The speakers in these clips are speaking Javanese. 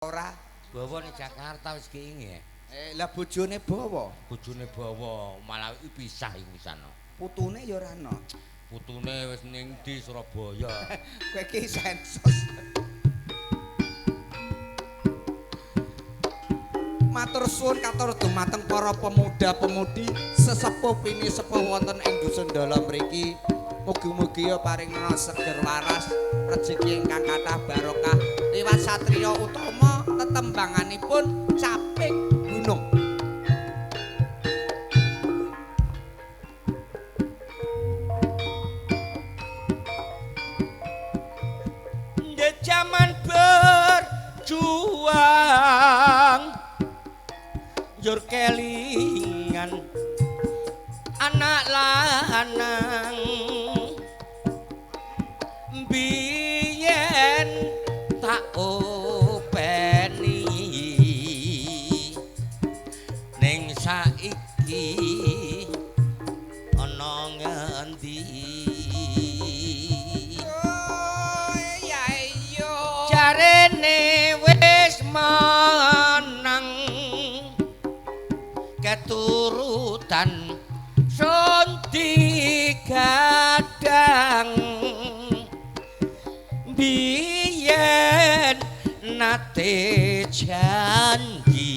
Ora. Bawa ning Jakarta wis kiingi. Lah bojone bawa. Bojone bawa malah pisah iku pisan. Putune ya ora ana. Putune wis ning ndi Surabaya. Kowe iki sensus. Matur suwun katur dumateng para pemuda-pemudi sesepuh pinisepuh wonten ing dusun Ndala mriki. Mugi-mugi ya paringana seger waras, rejeki ingkang kathah barokah liwat satriya utama tetembanganipun Caping Gunung. Ndek jaman berjuang njur kelingan anak lanang biyen tak openi ning saiki ana ngendi. Oh iya iya, jarene wis menang keturutan sun digadang biyen nate janji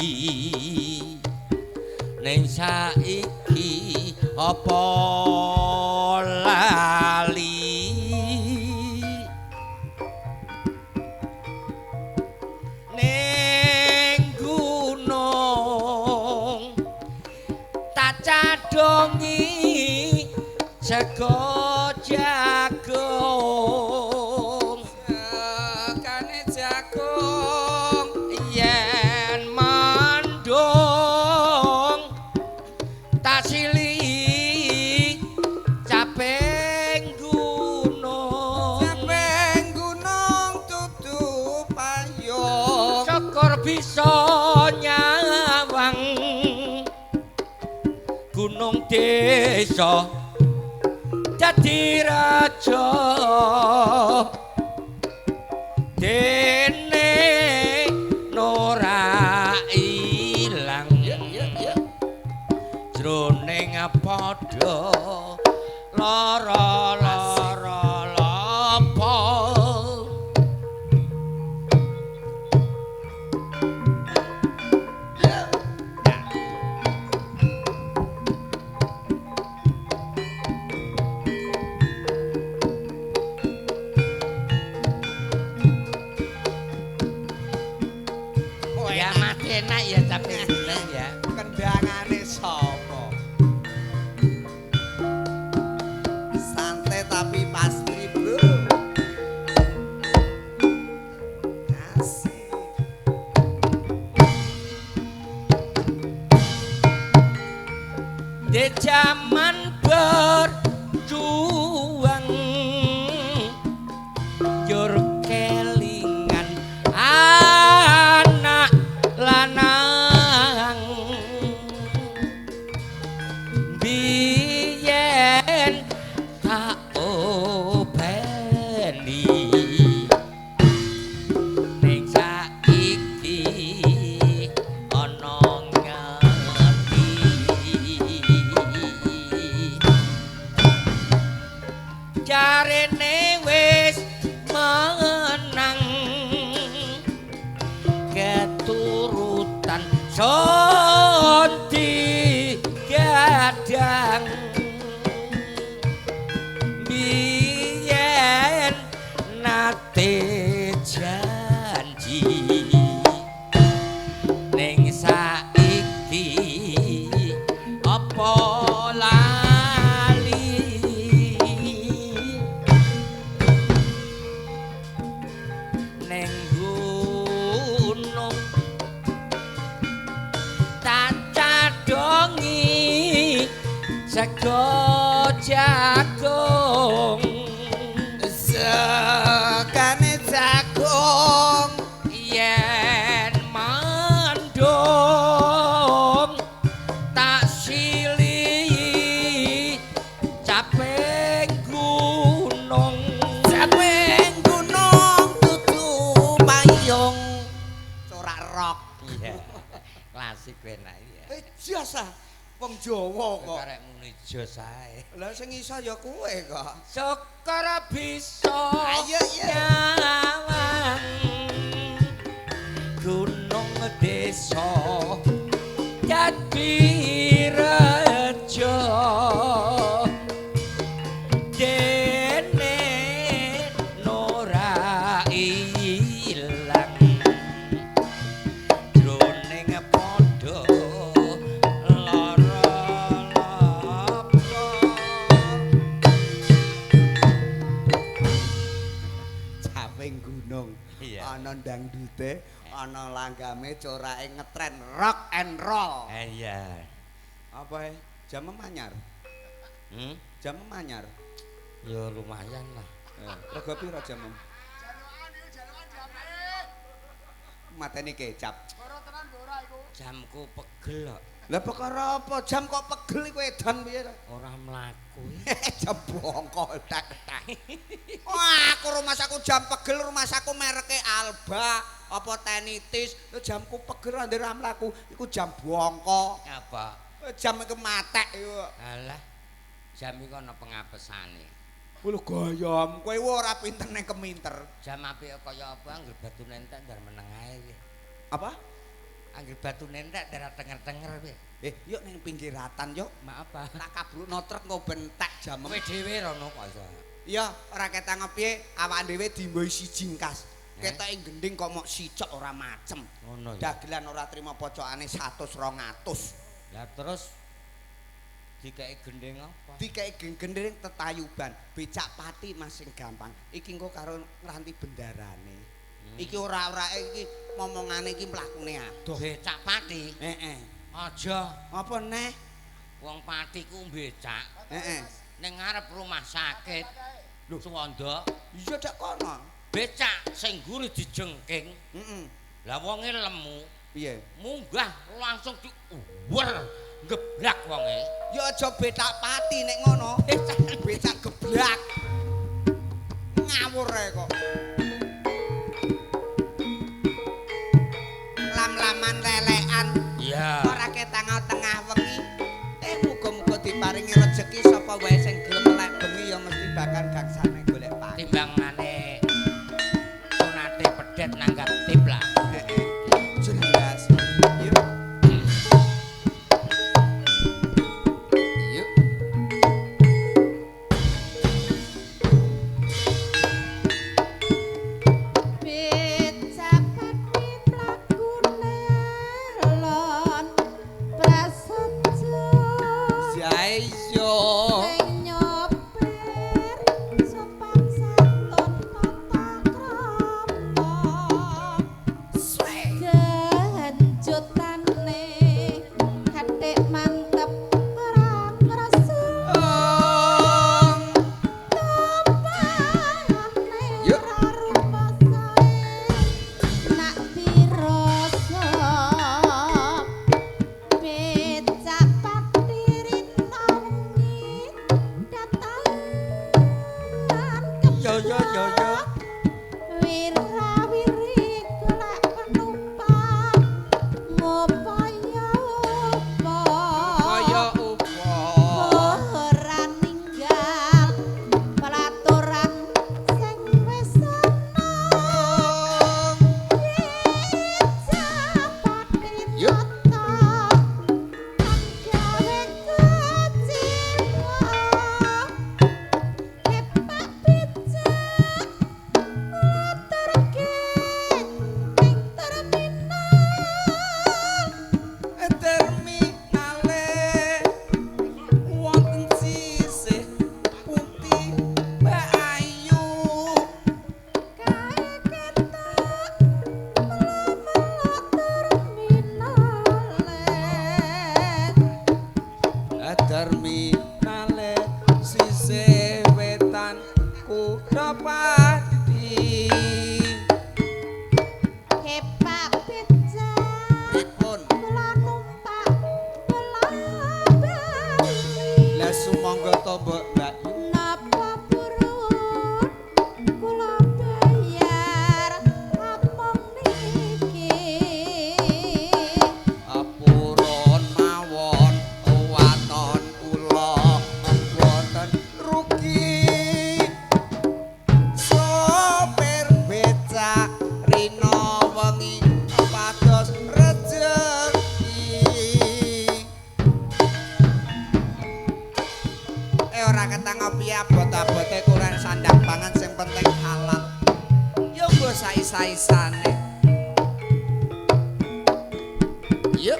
ning saiki apa lali ning gunung tak cadongi sego jagung segane jagung yen mendung tak sili caping gunung, caping gunung dudu payung syukur bisa nyawang gunung desa dadi raja dene ora ilang jroning padha lara-lara lapa. Ya mati enak ya caping gunung ya. Kendangane sapa? Santai tapi pasti, Bro. Asik. Di jaman berjuang njur kelingan anak lanang biyen tak openi ning saiki ana ngendi jarene wis menang keturutan son digadang biyen nate janji ning saiki apa lali ning gunung tak cadongi sego jagung Segane jagung yen mendung tak sili caping gunung, caping gunung dudu payung. rock. Iya. Klasik enak iya. Jos ah. Wong Jawa kok. Karek muni jos ae. Lah sing iso ya kowe kok. Syukur bisa. Ayo iya. Nyawang gunung desa Jatirejo dene ora ilang jroning padha lara lapa. Caping gunung. Iya. Ana dangdute, ana langgame corake ngetren rock and roll. Iya. Apa e? Jam manyar. Hmm? Jam manyar. Ya lumayan lah. Rega pira jam? Mateni kecap. Jamku pegel kok. Lah perkara apa? Jam kok pegel iku edan piye ta? Ora mlaku. Jam bongkok tak-tak. Wah, aku rumahsaku jam pegel, rumahsaku mereke Alba, apa Tenitis. Lho jamku pegel ora ndek mlaku, iku jam bongkok. Apa? Jam iku matek iku. Alah. Jam iku ana pengapesane. Lho gayam, kowe ora pinter ning keminter. Jam apik kaya apa anggere batu nentek ndar meneng ae piye. Apa? Anggere batu nentek ndar tenger-tenger piye. Yuk ning pinggiratan yuk. Maaf, Pak. Tak kabrukno truk engko bentek jam. Kowe dhewe rono kok iso. Iya, ora ketang piye, awake dhewe dimboi siji engkas. Ketoke gending kok mok sicok ora macem. Ngono ya. Dagelan ora trima pocokane 100 200. Lah terus dikeki gending apa? Dikeki gending tetayuban, becak pati Mas sing gampang. Iki engko karo ngranti bendarane. Iki ora-orake iki momongane iki mlakune adoh. Becak pati? Heeh. Aja. Apa neh? Wong pati ku becak. Heeh. Ning ngarep rumah sakit. Lho, Suwondo. Iya dak kono. Becak sing ngguri dijengking. Heeh. Lah wonge lemu. Piye? Munggah langsung diuwer geblak wonge. Ya aja becak pati nek ngono. Becak geblak. Ngawur ae kok. Lam-laman lelekan. Iya. Ora ketang tengah wengi. Muga-muga diparingi rejeki sapa wae sing gelem melek bengi ya mesti bakal gangsane golek pati. Timbangane sunate pedet nanggap tip lah. Heeh. Jelas. Yuk. Yuk. Saisa-isane. Yuk.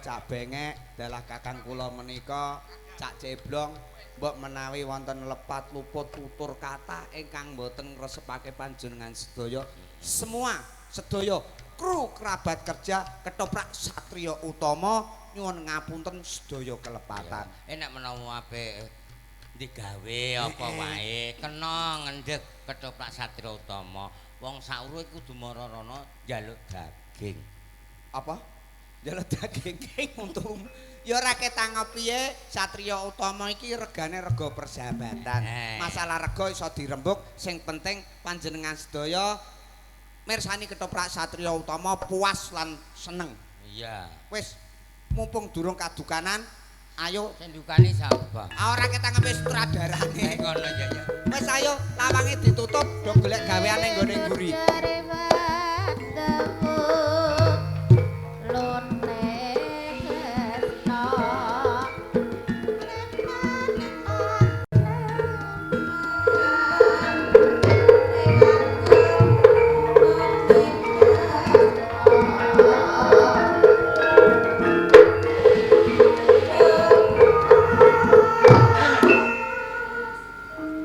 Cak Bengek dalah kakang kula menika Cak Ceblong mbok menawi wonten lepat luput tutur kata ingkang mboten ngresepake panjenengan sedaya semua sedaya kru kerabat kerja Ketoprak Satria Utama nyuwun ngapunten sedaya kelepatan. Enak menawa apik digawe apa wae kena ngendheg Ketoprak Satria Utama wong saurip kudu marana njaluk daging. Apa? Njaluk daging untung ya ora ketang piye Satria Utama iki regane rega persahabatan. Masalah rega iso dirembuk, sing penting panjenengan sedaya mirsani Ketoprak Satria Utama puas lan seneng. Iya. Wis mumpung durung kadukanan, ayo sing dukani sapa? Ora ketang wis sutradarane. Ngono ya ya. Wis ayo lawange ditutup do golek gawean ning nggone mburi.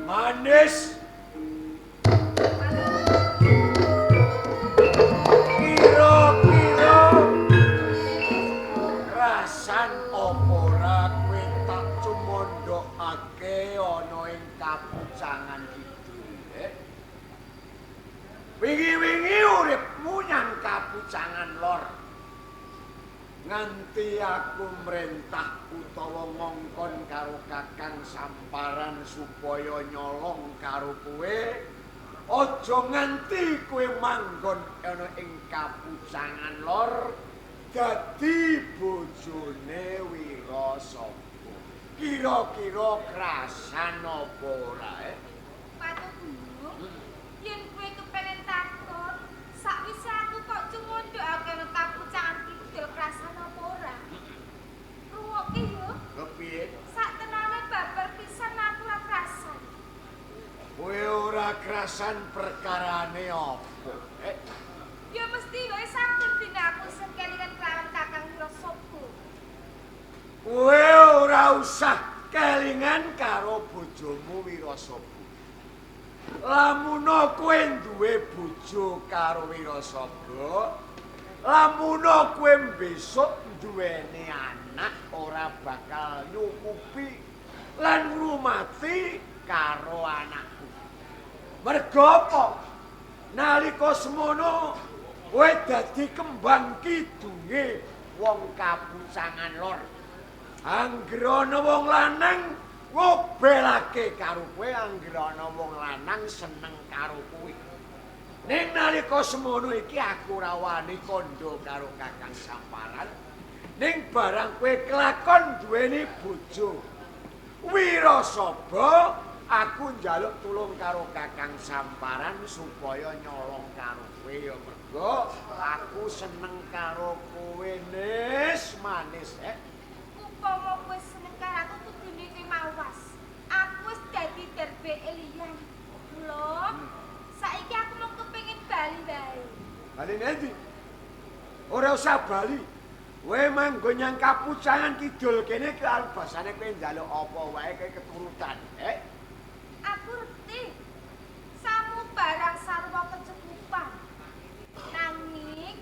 Manis. Kira-kira rasan apa ora kowe tak cumondhokake ana ing Kapucangan Kidul, Wingi-wingi uripmu nyang Kapucangan Lor. Nganti aku mrentah utawa ngongkon karo Kakang Samparan supaya nyolong karo kowe, aja nganti kowe manggon ana ing Kapucangan Lor dadi bojone Wirasaba. Kira-kira krasan apa ora, eh? Watu Gunung, yen kowe kepengen takon, sakwise aku kok cumondhokake nang Kapucangan Kidul krasan apa ora? Rungokke yo. Kepiye? Sak tenane babar pisan aku ora krasan. Kowe ora krasan perkarane apa? Eh? Ya mesti wae saben dina aku sing kelingan kelawan Kakang Wirasaba. Kowe ora usah kelingan karo bojomu Wirasaba. Lamun kowe duwe bojo karo Wirasaba, lamun kowe besok duweni anak ora bakal nyukupi lan ngrumati karo anakku. Mergo apa? Nalika semono kowe dadi kembang kidunge wong Kapucangan Lor. Angger ana wong lanang ngobelake karo kowe, angger ana wong lanang seneng karo kowe. Ning nalika semono iki aku ora wani kandha karo Kakang Samparan. Ning barang kowe kelakon duweni bojo Wirasaba, aku njaluk tulung karo Kakang Samparan supaya nyolong karo kowe ya mergo aku seneng karo kowe, Nis manis, eh. Upama kowe seneng karo aku kudune kowe mawas. Aku wis dadi derbe elian. Lho, saiki aku mung kepengin bali wae. Bali nanti? Ora usah bali. Kowe manggon nyang Kapucangan Kidul kene basane kowe njaluk apa wae kowe keturutan, eh? Aku ngerti. Samu barang sarwa kecukupan. Nanging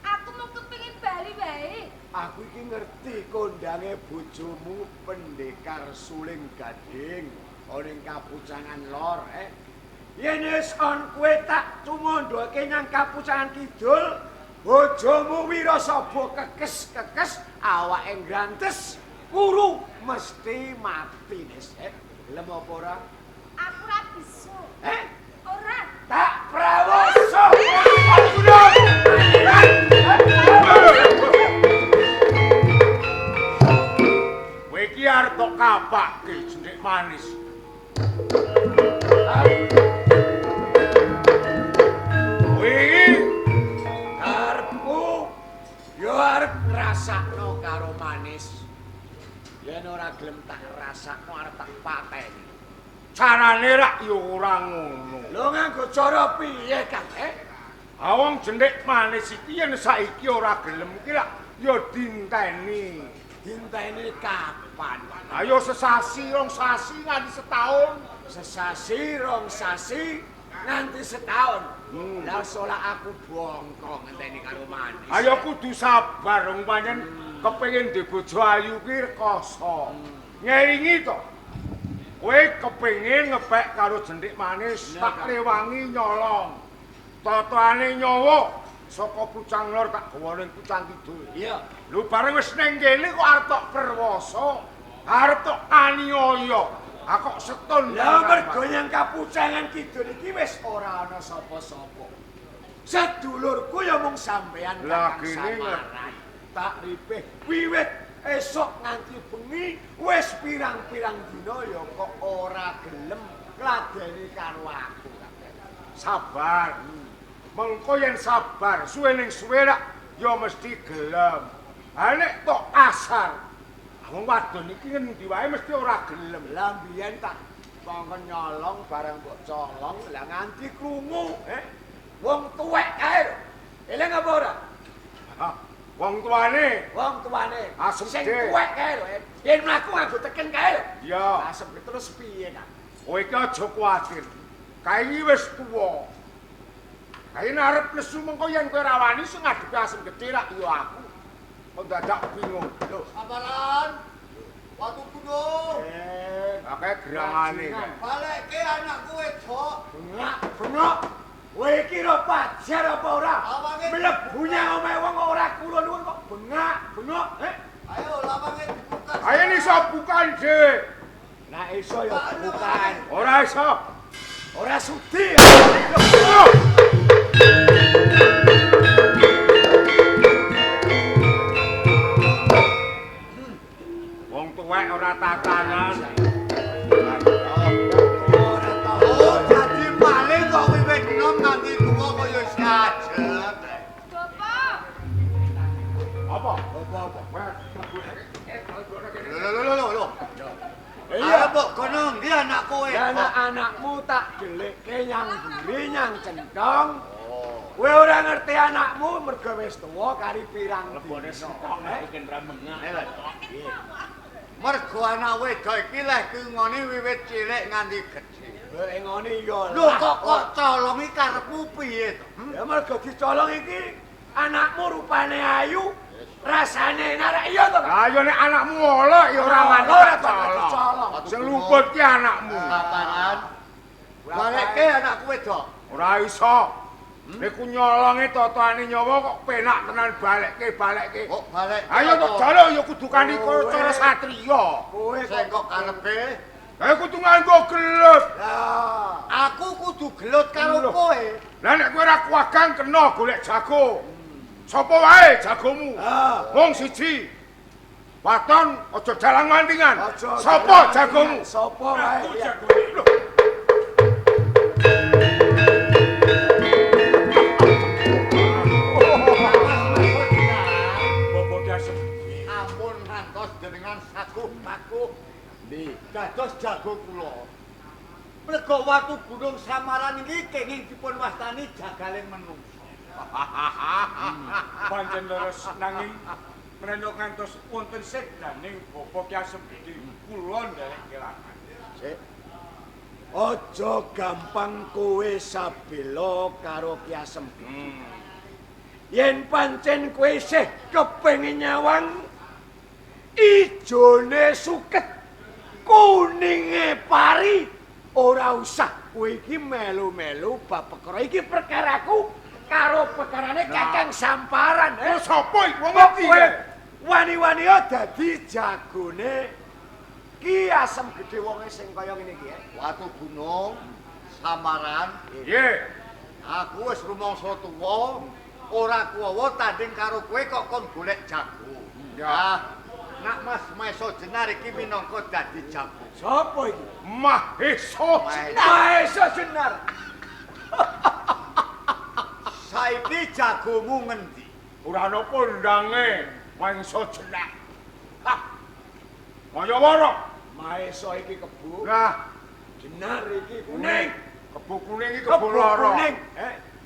aku mung kepengin bali wae. Aku iki ngerti kondange bojomu pendekar suling gading ana ing Kapucangan Lor, eh. Yen wis on kowe tak tumandhake nyang Kapucangan Kidul, bojomu Wirasaba kekes-kekes awake ngrantes kuru mesti mati, Nis. Eh, gelem apa ora? Aku ora bisa. Eh? Ora. Tak prawoso. Kowe iki arep tok kapake jendik manis. Kowe iki karepku ya arep ngrasakno karo manis. Yen ora gelem tak rasakno arep tak pateni. Carane rak ya ora ngono. Lho nganggo cara piye, Kang? Eh? Ha wong jendik manis iki yen saiki ora gelem iki rak ya dinteni. Dinteni kapan? Ayo sesasi, rong sasi nganti setahun. Sesasi, rong sasi nganti setahun. Lah solak aku bongko ngenteni karo manis. Ayo kudu sabar wong pancen kepengin duwe bojo ayu ki rekoso. Ngelingi to. Kowe kepengin ngepek karo jendik manis, tak rewangi nyolong. Totoane nyawa saka Pucang Lor tak gawa ning Pucang Kidul. Iya. Lho bareng wis ning kene kok arep tok perwasa, arep tok aniaya. Ha kok setun. Lah mergo nyang Kapucangan Kidul iki wis ora ana sapa-sapa. Sedulurku ya mung sampean Kakang Samaran. Tak ripih wiwit esuk nganti bengi wis pirang-pirang dina ya kok ora gelem ngladeni karo aku. Sabar. Mengko yen sabar suwe ning suwe rak ya mesti gelem. Ha nek tok kasar, wong wadon iki ngendi wae mesti ora gelem. Lah mbiyen tak kongkon nyolong barang mbok colong lah nganti krungu, eh. Wong tuwek kae lho. Eling apa ora? Ha, wong tuane, wong tuane. Asem sing tuwek kae lho. Yen mlaku nganggo teken kae lho. Iya. Asem terus piye, Kang? Kowe iki aja kuwatir. Kae iki wis tuwa. Kae arep nesu mengko yen kowe ra wani sing ngadepi asem gedhe rak ya aku. Kok dadak bingung. Lho, Sabaran. Watu Gunung. Akeh gerangane. Balekke anakku wedok. Bengak, bengok. Kowe iki ora pajar apa ora? Mlebu nyang omahe wong ora kula nuwun kok bengak-bengok, eh? Ayo lawange dibuka. Ayo iso bukan dhewe. Nah iso ya bukan. Ora iso. Ora sudi. Wong tuwek ora tatanan. Oh, dadi maling kok wiwit enom nganti tuwa kaya isih ajeg. Bapak. Apa? Apa-apa? Lho lho lho lho. Iya, mbok kono ndi anak kowe? Ya anak-anakmu tak delikke nyang mburi nyang centong. Kowe ora ngerti anakmu mergo wis tuwa kari pirang lebone sentong bikin ra mengah. Mergo anak wedok iki leh ngene wiwit cilik nganti gedhe. Lho ngene ya. Lho kok colongi karepmu piye to? Ya mergo dicolong iki anakmu rupane ayu. Rasane enak iya to? Lah ya nek anakmu olok ya ora wani colong. Sing luput ki anakmu. Kapanan? Balekke anakku wedok. Ora iso. Niku nyolonge totone nyawa kok penak tenan balekke. Kok balek? Ayo tok jaluk ya kudu kanthi cara satriya. Kowe sing kok karepe? Lah kudu nganggo gelut. Lah, aku kudu gelut karo kowe. Lah nek kowe ora kuwagang kena golek jago. Sapa wae jagomu? Wong siji. Waton aja dalang mantingan. Sapa jagomu? Sapa wae? Aku jagone. Lho. Ampun ngantos jenengan saguh-saguh. Nggih, dados jago kula. Mergo watu Gunung Samaran iki kenging dipun wastani jagaling menungsa. Pancen leres nanging menawa ngantos wonten sedaning Bapak Ki Asem Gedhe kula nderek kelangan. Sik. Aja gampang kowe sabela karo Ki Asem Gedhe. Yen pancen kowe isih kepengin nyawang ijone suket kuninge pari ora usah kowe iki melu-melu bab perkara iki perkaraku karo perkarane Kakang Samparan. Lha sapa iki wong ngerti? Wani-wani dadi jagone Ki Asem Gedhe wonge sing kaya ngene iki. Watu Gunung Samaran. Nggih. Aku wis rumangsa tuwa, ora kuwawa tanding karo kowe kok kon golek jago. Ya. Nak Mas Mahesa Jenar iki minangka dadi jago. Sapa iki? Mahesa Jenar. Mahesa Jenar. Saiki jagomu ngendi? Ora ana kondange Mahesa Jenar. Hah. Kaya wara. Mahesa iki kebo. Lah, Jenar iki kuning. Kebo kuning iki kebo lara. Kuning.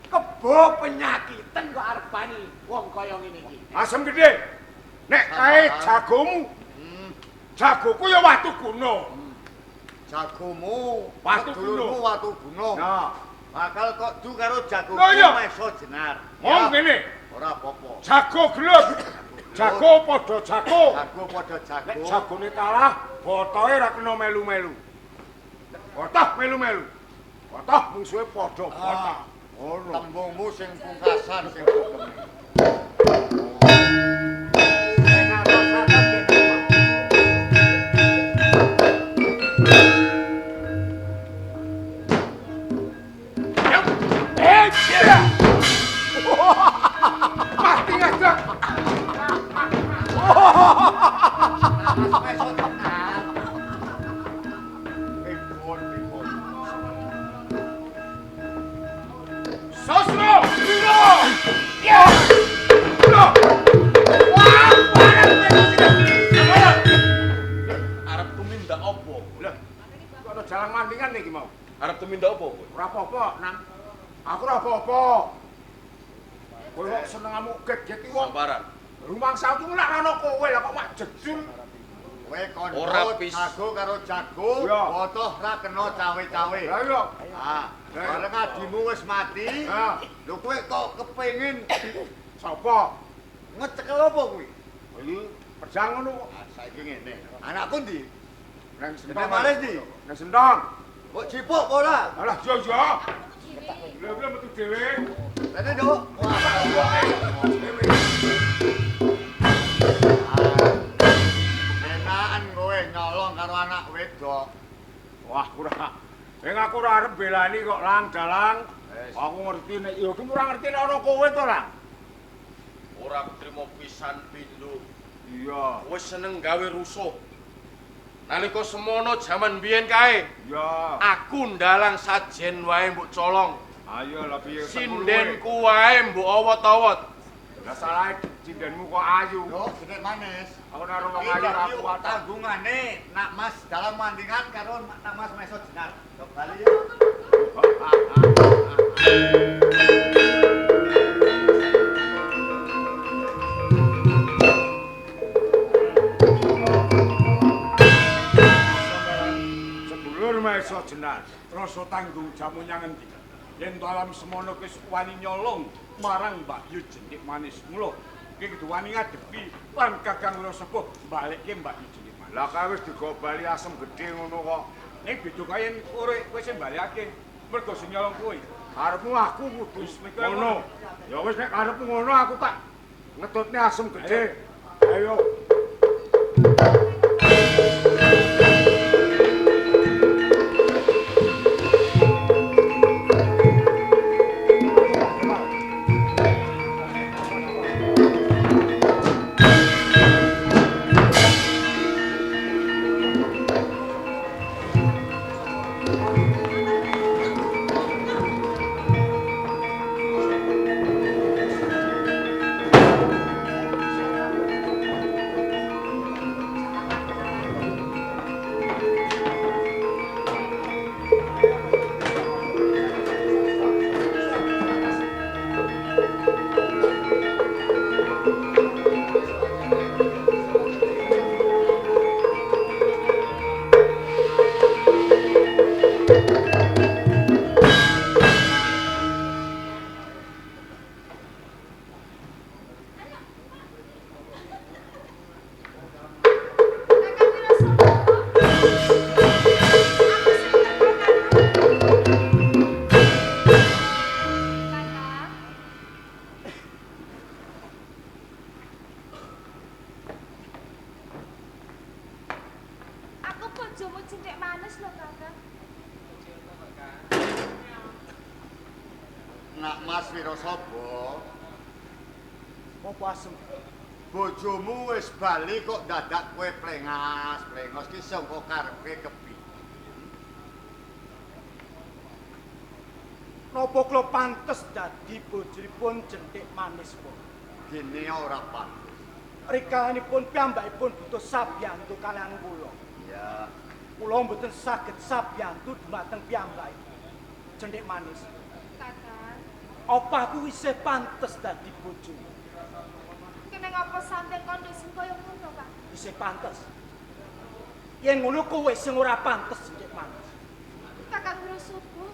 Kebo penyakiten kok arepane wong kaya ngene iki. Asem Gedhe. Nek kae jagomu. Jagoku ya watu gunung. Jagomu watu gunung. Watu gunung. Nah. Bakal kok du karo jagoku Mahesa Jenar. Wong ngene. Ora apa-apa. Jago gelut. Jago padha jago. Jago padha jago. Nek jagone kalah, botohe ora kena melu-melu. Botoh melu-melu. Botoh mungsuhe padha botoh. Ngono. Tembungmu sing pungkasan sing kegeme. Mati ngajak. Sosro, Wiro. Ya. Lho. Wah, barang arep tumindak apa? Lah, kok ana jalan mandingan iki mau. Arep tumindak apa kowe? Ora apa-apa, Nang. Aku ora apa-apa. Kowe kok senengamu geget iki wong. Samparan. Rumangsaku nek ora ana kowe lah kok mak jejul. Kowe kono jago karo jago, botoh ra kena cawe-cawe. Lah iya. Ah, bareng adimu wis mati. Lho kowe kok kepengin sapa? Ngecekel apa kuwi? Iki pedang ngono kok. Ah, saiki ngene. Anakku ndi? Nang sentong. Nang ndi? Nang sentong. Kok jipuk apa ora? Alah, iya iya. Lha metu dhewe. Rene, Nduk. Enakan kowe nyolong karo anak wedok. Wah, ora. Ning aku ora arep belani kok Lang Dalang. Aku ngerti nek ya ki ora ngerti nek ana kowe to, Lang. Ora trimo pisan pindho. Iya. Kowe seneng gawe rusuh. Nalika semono jaman biyen kae. Iya. Aku ndalang sajen wae mbok colong. Ayo lah piye sindenku wae mbok awot-awot. Lah salahe sindenmu kok ayu. Yo, jeneng manis. Aku nek wong ayu ora kuat tanggungane nak Mas dalam mandingan karo nak Mas Meso Jenar. Yo bali ya. Sedulur Meso Jenar, rasa tanggung jawab nyang endi? Yen dalam semono wis wani nyolong marang Mbak Yu Jentik Manis. Mula iki kudu wani ngadepi lan Kakang Wirasaba balekke Mbak Yu Jentik Manis. Lah kae wis digobali asem gedhe ngono kok. Ning beda kaya ora kowe sing balekake mergo sing nyolong kowe. Karepmu aku kudu ngono. Ya wis nek karepmu ngono aku tak ngetutne asem gedhe. Ayo. Apa asem? Bojomu wis bali kok dadak kowe plengas-plengos ki sangka karepe kepi. Napa kula pantes dadi bojonipun Jentik Manis kok? Gene ora pantes. Rikalanipun piyambakipun butuh sabiyantu kaliyan kula. Iya. Kula mboten saged sabiyantu dumateng piyambakipun. Jentik Manis. Kakang. Apa aku isih pantes dadi bojomu? Kene ngapa sampeyan kondo sing kaya ngono, Kak? Isih pantes. Yen ngono kowe sing ora pantes, Jentik Manis. Kakang Wirasaba.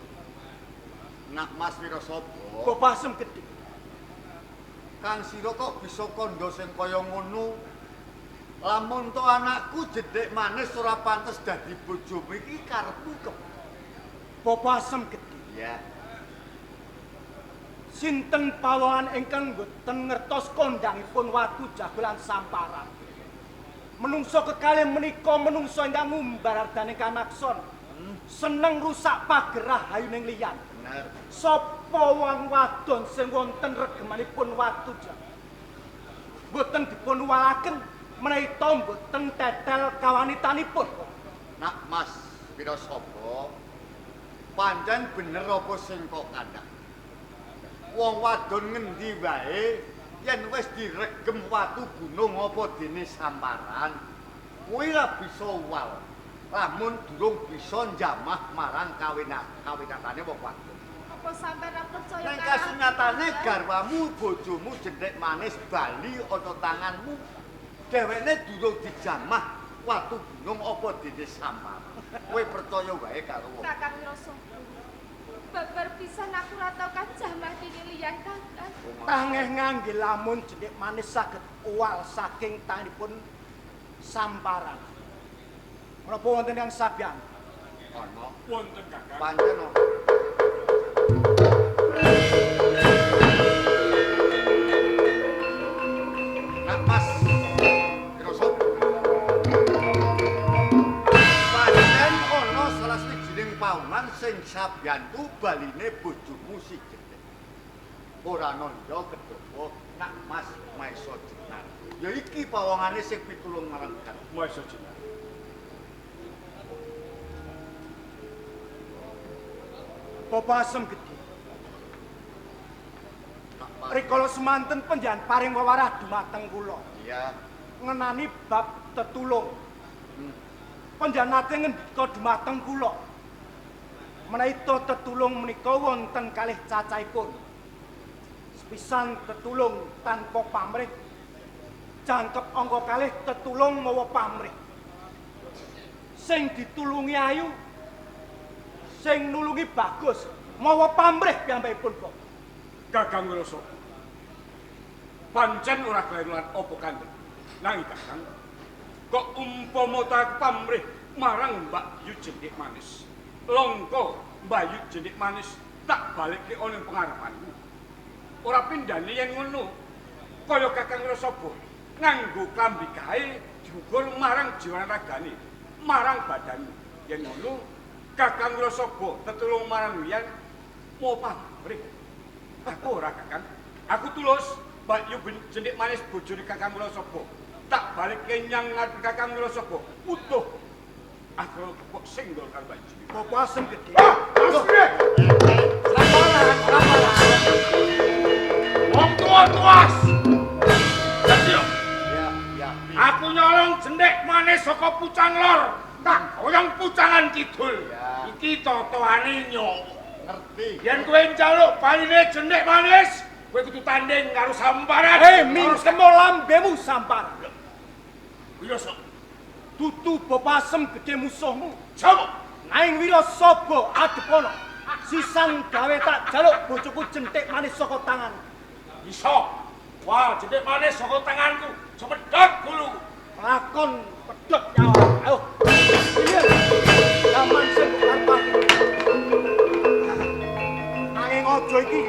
Nak Mas Wirasaba. Bapak asem gedhe. Kang sira kok bisa kondo sing kaya ngono? Lamun to anakku Jentik Manis ora pantes dadi bojomu iki karepmu kepiye? Bapak asem gedhe. Iya. Sinten pawongan ingkang mboten ngertos kondangipun watu jago lan samparan. Menungso kekalih menika menungso ingkang ngumbar ardane kamakson. Seneng rusak pager rahayuning liyan. Bener. Sapa wong wadon sing wonten regemanipun watu jago? Mboten dipun walaken menawi ta mboten tetel kawanitanipun. Nak Mas Wirasaba, pancen bener apa sing kok kandhak? Wong wadon ngendi wae yen wis diregem watu gunung apa dene samparan kuwi ora bisa wal lamun durung bisa njamah marang kawinatane wong wadon. Apa sampeyan ora percaya Nang kasunyatane garwamu bojomu Jentik Manis bali ana tanganmu, dhewekne durung dijamah watu gunung apa dene samparan. Kowe percaya wae karo wong. Kakang Wirasaba. Babar pisan aku ora tau kajamah dene liyan Kakang. Tangeh ngangge lamun Jentik Manis saged uwal saking tanganipun samparan. Menapa wonten ingkang sabiyan? Ana. Wonten Kakang. Pancen ana. mbiyantu baline bojomu si Jentik. Ora ana liya kedapa nak Mas Maesa Jenar. Ya iki pawongane sing pitulung marang Kakang Maesa Jenar. Bapak Asem Gedhe. Rikala semanten panjenengan paring wewarah dumateng kula. Iya. Ngenani bab tetulung. Panjenengan nate ngendika dumateng kula. Menawi tetulung menika wonten kalih cacahipun. Sepisan tetulung tanpa pamrih. Jangkep angka kalih tetulung mawa pamrih. Sing ditulungi ayu, sing nulungi bagus, mawa pamrih piyambakipun kok. Kakang Wirasaba. Pancen ora kleru lan apa kandhane. Nanging Kakang, kok umpama tak pamrih marang Mbak Yu Jentik Manis. Longko Mbak Yu Jentik Manis tak balikke ana ing pengarepanku. Ora pindhane yen ngono. Kaya Kakang Wirasaba nganggo klambi kae diukur marang jiwa ragane, marang badanmu. Yen ngono Kakang Wirasaba tetulung marang wiyan mau pamrih. Aku ora Kakang. Aku tulus Mbak Yu Jentik Manis bojone Kakang Wirasaba. Tak balikke nyang ngarep Kakang Wirasaba. Utuh. Aku kok singgol karo Mbak Yu. Bapak Asem Gedhe. Ah, asli. Samparan, samparan. Wong tuwa tuas. Dadi yo. Ya, ya. Aku nyolong jentik manis saka Pucang Lor. Tak goyong Pucangan Kidul. Iki totoane nyok. Ngerti. Yen kowe njaluk baline jentik manis, kowe kudu tanding karo Samparan. Hei, mingkemo lambemu Samparan. Wirasaba. Dudu Bapak Asem Gedhe musuhmu. Sapa? Nanging Wirasaba adepana. Sisan gawe tak jaluk bojoku jentik manis saka tangan. Iso. Wah, jentik manis saka tanganku. Semedhot gulu. Lakon pedhot nyawa. Ayo. Iya. Jaman sing arepake. Nanging aja iki.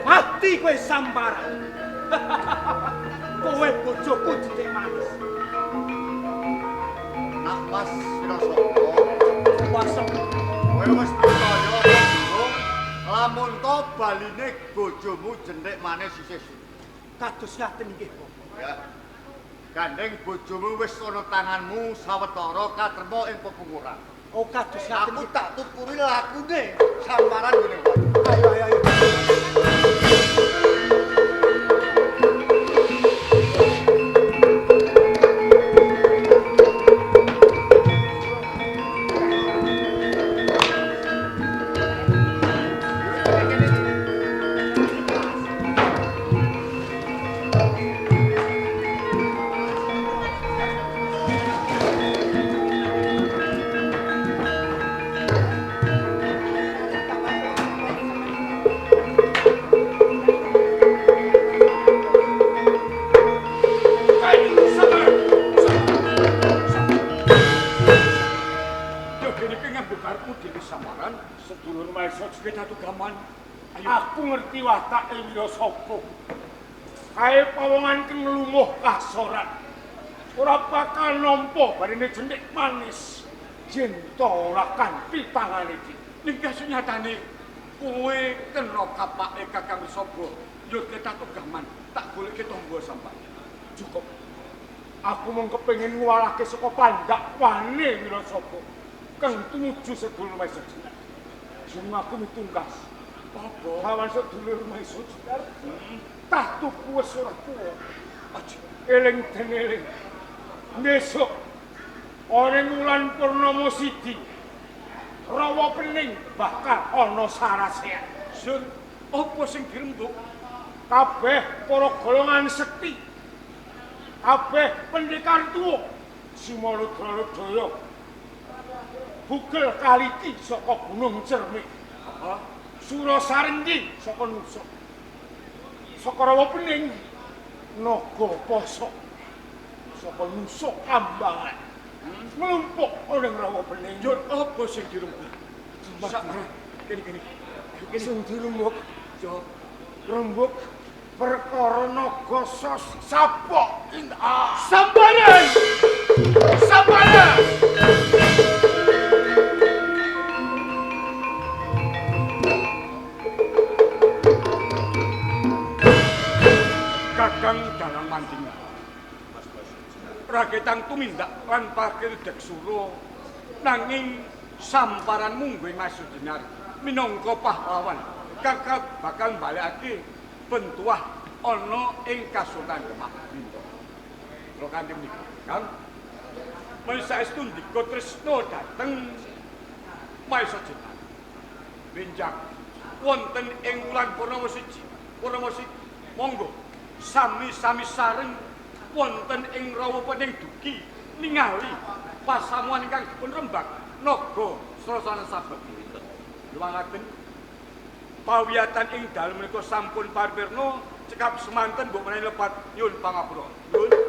Mati kowe Samparan. Kowe bojoku jentik manis. Nak Mas Wirasaba, Kuwasa. Kowe wis percaya durung lamun to baline bojomu jentik manis isih kados ngaten inggih, Bapak. Ya. Gandeng bojomu wis ana tanganmu sawetara katrema ing pepungkuran. Oh, kados ngaten. Aku tak tuturi lakune Samparan ngene wae. Ayo ayo ayo. Aku ngerti watake Wirasaba. Kae pawongan keng lumuh kasoran. Ora bakal nampa barene jentik manis. Yen to ora kanthi tangane iki. Ning kasunyatane kowe kena kapake Kakang Wirasaba. Yo ketatugaman, tak goleke tangga sampeyan. Cukup. Aku mung kepengin ngwalahke saka pandhakwane Wirasaba. Kang tumuju sedulur Maesa Jenar. Jung aku mitungkas. Apa? Kawan sedulur Maesa Jenar. Tah tuku wis ora tuwa. Aja eling den eling. Besok ana wulan purnama siji. Rawa pening bakal ana sarasean. Sun, apa sing dirembuk? Kabeh para golongan sekti. Kabeh pendekar tuwa Simaludra-ludaya. Bugel kaliki saka Gunung Cermik. Apa? Surasarenji saka Nusa. Saka Rawa Pening Naga Pasa. Saka Nusa Kambangan. Nglumpuk ana ing Rawa Pening. Njur apa sing dirembuk? Kene-kene. Sing dirembuk rembuk perkara naga sabok indah. Sambaran! Sambaran! Kakang Dalang Mantinga. Ragetang tumindak lan pakir Deksura nanging samparan mungguh Mas Dinar minangka pahlawan kakak bakal balekake bentuah ana ing Kasultan Demak Bintoro. Kula kanthi menika, Kang. Menawi saestu ndika tresna dhateng Maesa Jenar. Benjang wonten ing wulan Purnama siji, Purnama siji monggo sami-sami sareng wonten ing Rawa Pening dugi ningali pasamuan ingkang dipun rembag naga srasana sabet. Luwangaken pawiyatan ing dalem menika sampun paripurna, cekap semanten mbok menawi lepat nyuwun pangapura. Nyuwun.